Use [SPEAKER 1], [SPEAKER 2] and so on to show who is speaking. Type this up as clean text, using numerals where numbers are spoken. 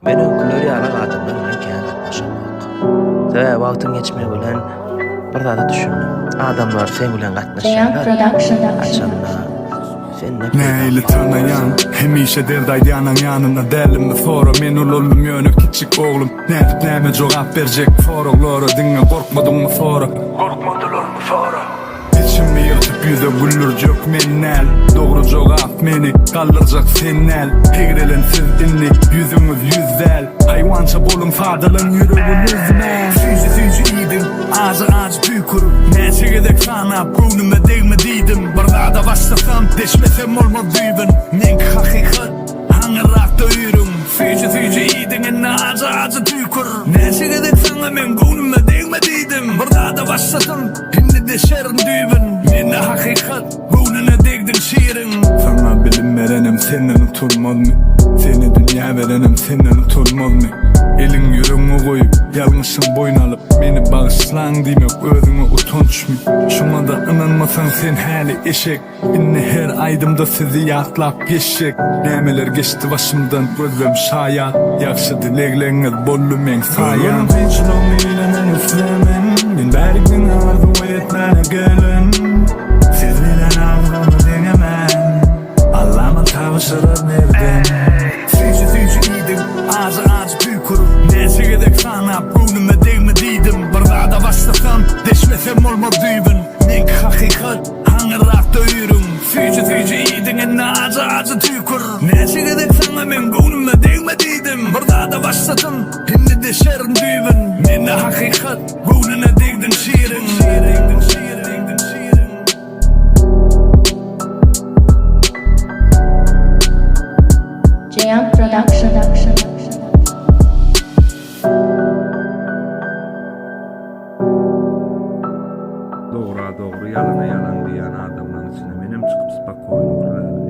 [SPEAKER 1] Men öňküler ýaly adamlar bilen kän gatnaşamok. Sebäbi wagtyň geçmegi bilen bir zada düşündim. Adamlar seň bilen gatnaşýarlar. Haçanda sen ne
[SPEAKER 2] Nähili tanaýaň, hemişe dert aýdýanyň ýanynda dälimmi sora Men ulaldym ýöne kiçjik oglum, nädip näme jogap berjek soraglara Diňe gorkmadyňmy sora, gorkmadylarmy sora. Içimi ýyrtyp ýüze güldürjek men däl Dogry jogap meni galdyrjak sen däl Egrelen siz indi ýüzüňiz ýüz däl Haýwança boluň sadalaň ýüregini üzmäň
[SPEAKER 3] Süýji süýji iýdiň, ajy ajy tüýkür Näçe gezek sanap göwnüme degme diýdim Bir zada başlasam deşmesem bolmaz düýbün Meňki hakykat, aňyrrakda üýrüň Süýji süýji iýdiň indi ajy ajy tüýkür Näçe gezek saňa meň göwnüme degme diýdim Bir zada başlasam Indi deşerin düýbün Mende hakykat Göwnüne degdiň şiriň.
[SPEAKER 2] Saňa bilim berenem senden utanmazmy Seni dünýä berenem senden utanmazmy Eliň ýüregiňe goýup, ýalňyşyň boýun alyp Meni bagyşlaň diýmek özüňe utançmy Şuňada ynanmasaň sen häli eşek Indi her aýdymda sizi ýatlap geçjek Nämeler geçdi başymdan gözlem şaýat Ýagşy dilegleňiz boldy meň saýam.
[SPEAKER 4] Görgün kynçylygyň iýlemen islemen Men bärik diňe arzuw etmäne gelen Siz bilen arzuwymy deňemen Allama tabşyrar nerden.
[SPEAKER 3] Süýji süýji iýdiň, ajy ajy tüýkür Näçe gezek sanap göwnüme degme diýdim Bir zada başlasam deşmesem bolmaz düýbün Meňki hakykat Aňyrrakda üýrüň, süýji-süýji iýdiň indi ajy-ajy tüýkür. Näçe gezek saňa meň göwnüme degme diýdim, bir zada başladym, indi deşerin düýbün. Mende hakykat, göwnüne degdiň şiriň.
[SPEAKER 5] Jam Production.
[SPEAKER 6] Dogra dogry, ýalana ýalan diýýän adamlaň içinde menem çykyp spakoýny gürläbilýän.